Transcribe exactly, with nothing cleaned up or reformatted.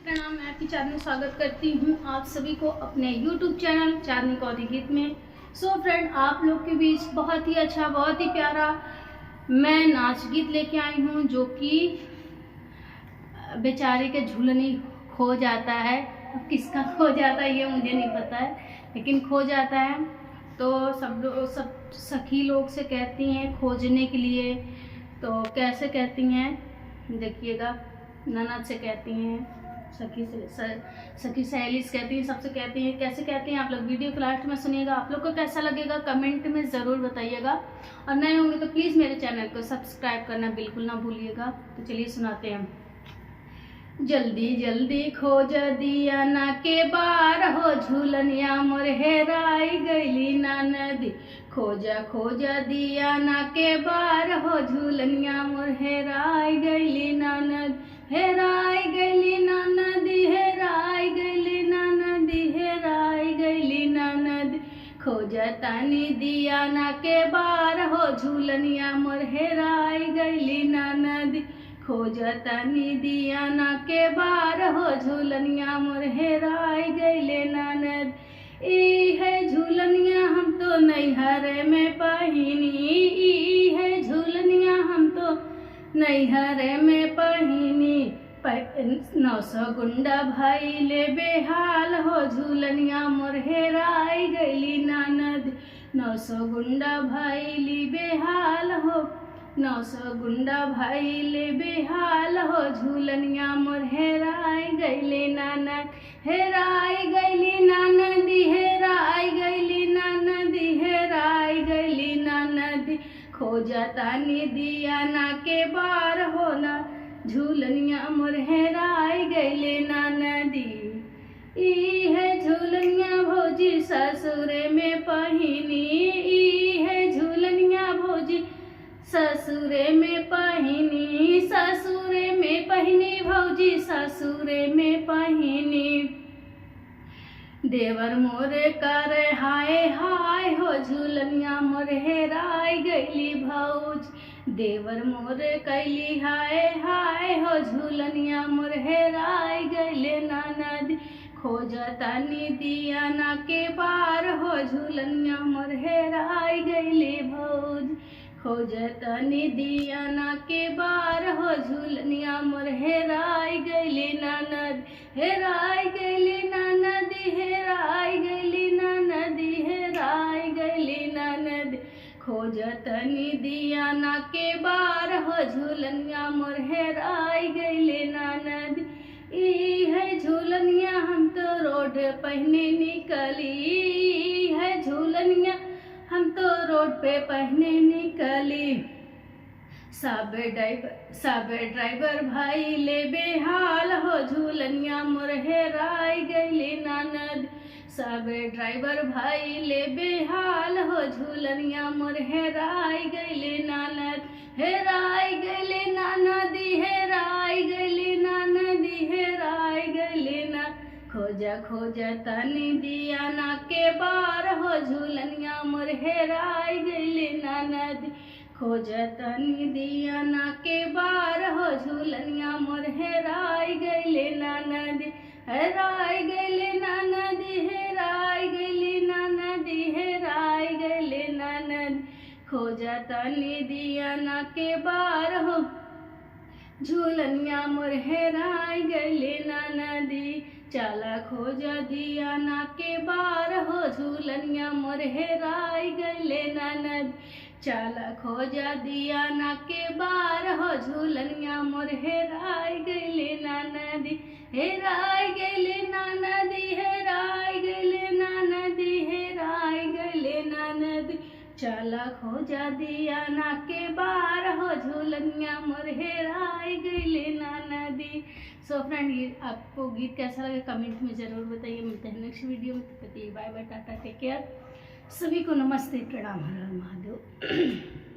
प्रणाम, मैं आपकी चांदनी स्वागत करती हूँ आप सभी को अपने YouTube चैनल चांदनी कौरी गीत में। सो फ्रेंड, आप लोग के बीच बहुत ही अच्छा, बहुत ही प्यारा मैं नाच गीत लेके आई हूँ, जो कि बेचारे के झूलनी खो जाता है। अब किसका खो जाता है ये मुझे नहीं पता है, लेकिन खो जाता है। तो सब लोग, सब सखी लोग से कहती हैं खोजने के लिए। तो कैसे कहती हैं, देखिएगा। ननद से कहती हैं, सखी से, स-, सखी सहेली से कहती हैं, सबसे कहती हैं। कैसे कहती हैं, आप लोग वीडियो के लास्ट में सुनिएगा। आप लोग को कैसा लगेगा, कमेंट में ज़रूर बताइएगा। और नए होंगे तो प्लीज़ मेरे चैनल को सब्सक्राइब करना बिल्कुल ना भूलिएगा। तो चलिए, सुनाते हैं। जल्दी जल्दी खोज दिया ना के बार हो, झूलनिया मोर हेराई गईली ननदी। खोज खोज दिया ना के बार हो, झूलनिया मोर हेराई गईली ननद। हेराई गईली ननदी, हेराई गईली ननदी, हेराई गईली ननद। खोज तानी दिया ना के बार हो, झूलनिया मोर हेराई गईली ननद। खोज तानी दिया ना के बार हो, झूलनिया मोर हेराई गईले ननद। ई है झूलनिया हम तो नैहर में पहिनी, ई है झूलनिया हम तो नैहर में पहिनी। प-, नौ सौ गुंडा भइले बेहाल हो, झूलनिया मोर हेराई गईली ननद। नौ सौ गुंडा भइली बेहाल हो, नौ सौ गुंडा भइले बेहाल हो, झूलनिया मोर हेराई गईले ननद। हेराई गईली ननदी, हेराई गईली ननदी, हेराई गईली ननदी। खोजतानी दिया ना के बार हो ना, झूलनिया मोर हेराई गईले ननदी। ई है झूलनिया भौजी ससुरे में पहिनी, ई है झूलनिया भौजी ससुरे में पहिनी, ससुरे में पहिनी भौजी, ससुरे में पहिनी। देवर मोरे करे हाय हाय हो, झूलनिया मोर हेराई गईली भौज। देवर मोरे कैली हाय हाय हो, झूलनिया मोर हेराई गईले ननद। खोजतानी दिया ना के बार हो, झूलनिया मोर हेराई गईले भौज। खोजतानी दिया ना के बार हो, झूलनिया मोर हेराई गईले ननद। हेराई गईले ननदी, हेराई गईले ननदी, हेराई गईले ननद। खोजतानी दिया ना के बार हो, झूलनिया मोर हेराई गईले ननद। ई है झूलनिया हम तो रोड पहिने निकली, ई है झूलनिया हम तो रोड पे पहिने निकली। सब ड्राइवर, सब ड्राइवर भइले बेहाल हो, झूलनिया मोर हेराई गईले ननद। सब ड्राइवर भइले बेहाल हो, झूलनिया मोर हेराई गईले ननद। हेराई गईले ननदी, हेराई गईले ननदी, हेराई गईले ना। खोजा खोजा तानी दिया ना के बार हो, झूलनिया मोर हेराई गईले ननद। खोजा तानी दिया ना के बार हो, झूलनिया मोर हेराई गईले ननदी। हेराई गईले ननदी, हेराई गईले ननदी, हेराई गईले ननद। खोजा तानी दिया ना के बार हो, झूलनिया मोर हेराई गईले ननदी। चाला खोजा दिया ना के बार हो, झूलनिया मोर हेराई गईले ननद। चाला खोजा दिया ना के बार हो, झूलनिया मोर हेराई गईले ननदी। हेराई गईले ननदी, हेराई गईले ननदी, हेराई गईले ननदी। चाला खोजा दिया ना के बार हो, झूलनिया मोर हेराई गईले ननदी। सो फ्रेंड, ये आपको गीत कैसा लगा, कमेंट में ज़रूर बताइए। मिलते हैं नेक्स्ट वीडियो में, तब तक के लिए bye bye, tata, take care. सभी को नमस्ते, प्रणाम, हर हर महादेव।